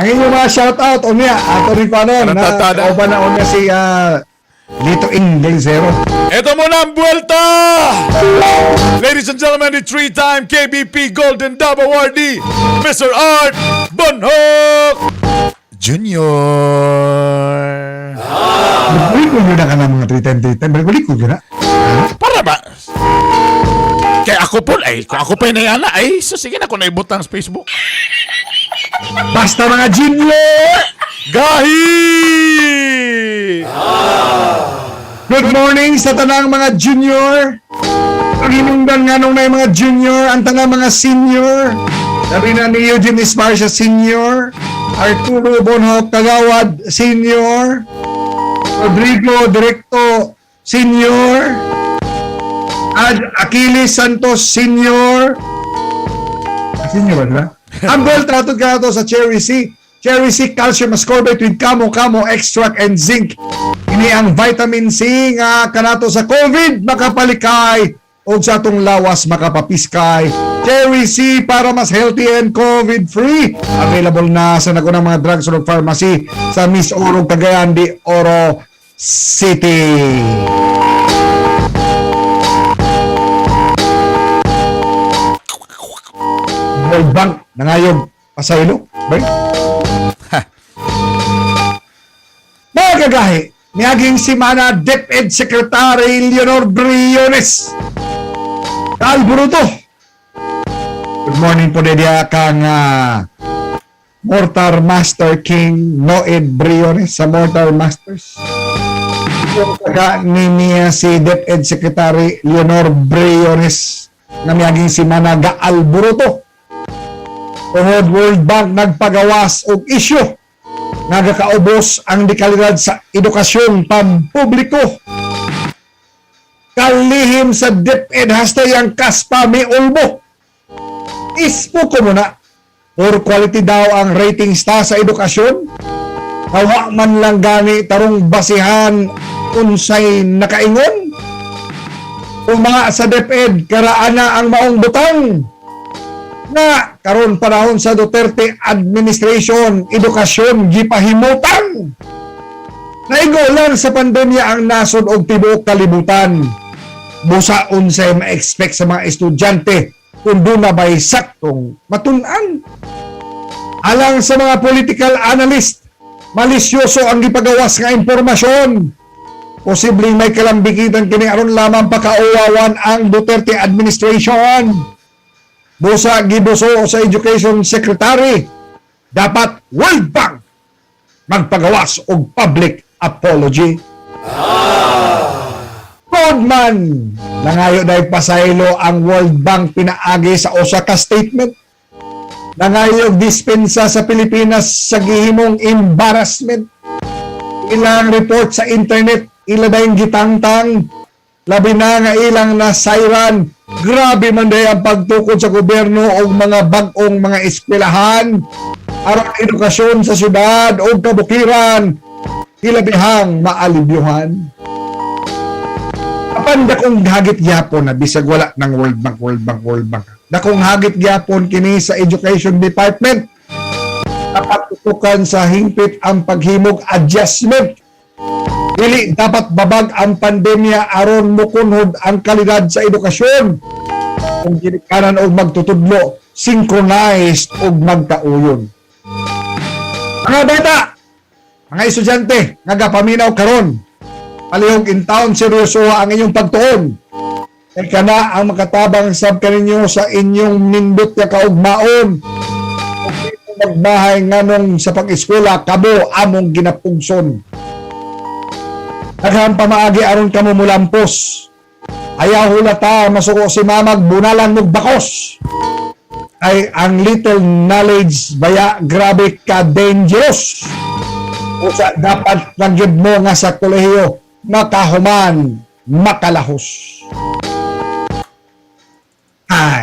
Ang inyong mga shoutout, unya, ato rin ko ano, na, Natatada. kauban na unya si Lito Inglesero. Ito muna ang buwelta! Ladies and gentlemen, the three-time KBP Golden Dove Awardee, Mr. Art Bonhoc Jr. Balik ko yun na ka ng mga 3 time, 3 time. Balik ko yun na. Para ba? Kaya ako po, ay, kung ako pa inayala, ay, so sige na kung naibutang sa Facebook. Basta mga junior! Gahi! Good morning sa tanang mga junior! Ang hinungdan nga nung na yung mga junior, ang tanang mga senior. Sabi na ni Eugene Esparcia Senior, Arturo Bonhoc Kagawad Senior, Rodrigo Directo Senior, Ad Achilles Santos Senior. Senior ba, diba? Ang goal trato ka to sa Cherry C. Cherry C Calcium Ascorbate with Kamo Kamo Extract and Zinc. Ini ang vitamin C nga kanato sa COVID makapalikay o sa atong lawas makapapiskay. Cherry C para mas healthy and COVID-free. Available na sa nagunang mga drugs or pharmacy sa Miss Oro Cagayan de Oro City. World Bank nangayog pasaylo. Bay. Mga kagahi, miaging simana DepEd Secretary Leonor Briones. Kalburuto. Good morning po diya kang Mortar Master King Noed Briones sa Mortar Masters. Kaga ni niya si DepEd Secretary Leonor Briones nga miaging simana gaalburuto. Tungod World Bank nagpagawas og isyu nga gakaubos ang dekalidad sa edukasyon pampubliko. Kalihim sa DepEd hastay ang kaspa mi ulbo. Ispo ko muna. Poor quality daw ang rating sta sa edukasyon. Hawa man lang gani tarong basihan unsay nakaingon. Uma sa DepEd karaan na ang maong butang na karon panahon sa Duterte administration, edukasyon gipahimutang. Naigo lang sa pandemya ang nasod og tibuok kalibutan. Busa unsay ma-expect sa mga estudyante kung doon na ba'y saktong matun-an. Alang sa mga political analyst, malisyoso ang gipagawas nga impormasyon. Posibleng may kalambigitan kini aron lamang pakauwawan ang Duterte administration. Busa gibuso sa Education Secretary, dapat World Bank magpagawas og public apology. Goldman, nangayo dahil pasaylo ang World Bank pinaagi sa usa ka statement. Nangayo og dispensa sa Pilipinas sa gihimong embarrassment. Ilang report sa internet, ila dayong gitangtang. Labi na nga ilang nasayran. Grabe man day ang pagtukod sa gobyerno og mga bag-ong mga eskwelahan aron edukasyon sa syudad o kabukiran hilabihang maalibyuhan. Apan dakong hagit gyapon na bisag wala ng World Bank, World Bank, World Bank. Dakong hagit gyapon kini sa Education Department. Dapat tutukan sa hingpit ang paghimog adjustment. Dili dapat babag ang pandemya aron mokunhod ang kalidad sa edukasyon. Kung ginikanan og magtutudlo, synchronized og magkauyon. Mga bata, mga estudyante, nga gapaminaw karon, palihog in town seryoso ang inyong pagtuon. Kay kana ang makatabang sab kaninyo sa inyong nindot nga kaugmaon. Ug di mo magbahay nganong sa pag-eskwela kamo among ginapugson. Daghang pamaagi aron kamo mulampos. Ayaw hulata masuko si mamag bunalan mog bakos. Ay ang little knowledge baya grabe ka dangerous. Usa dapat lang gyud mo nga sa kolehiyo makahuman makalahos. Ay.